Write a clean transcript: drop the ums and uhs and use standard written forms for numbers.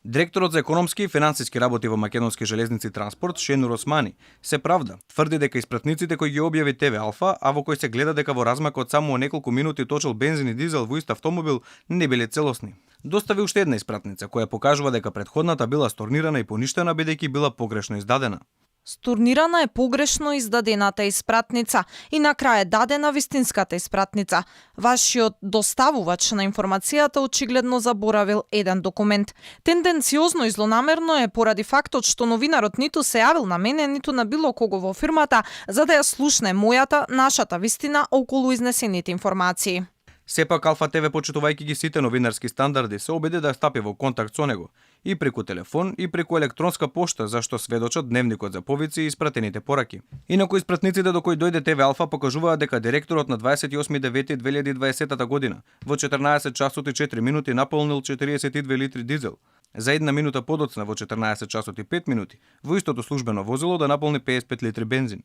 Директорот за економски и финансиски работи во Македонски железници транспорт Шенур Османи се правда. Тврди дека испратниците кои ги објави ТВ Алфа, а во кој се гледа дека во размак од само неколку минути точел бензин и дизел во ист автомобил, не биле целосни. Достави уште една испратница која покажува дека претходната била stornirana и поништена бидејќи била погрешно издадена. Stornirana е погрешно издадената испратница и на крај е дадена вистинската испратница. Вашиот доставувач на информацијата очигледно заборавил еден документ. Тенденциозно и злонамерно е поради фактот што новинарот ниту се јавил на мене, ниту на било кого во фирмата за да ја слушне мојата, нашата вистина околу изнесените информации. Сепак Алфа ТВ, почитувајќи ги сите новинарски стандарди, се обиди да стапи во контакт со него и преку телефон и преку електронска пошта, зашто сведочат дневникот за повици и испратените пораки. Инаку испратниците до кои дојде ТВ Алфа покажуваат дека директорот на 28.9.2020 година во 14 часот и 4 минути наполнил 42 литри дизел. За една минута подоцна во 14 часот и 5 минути во истото службено возило да наполни 55 литри бензин.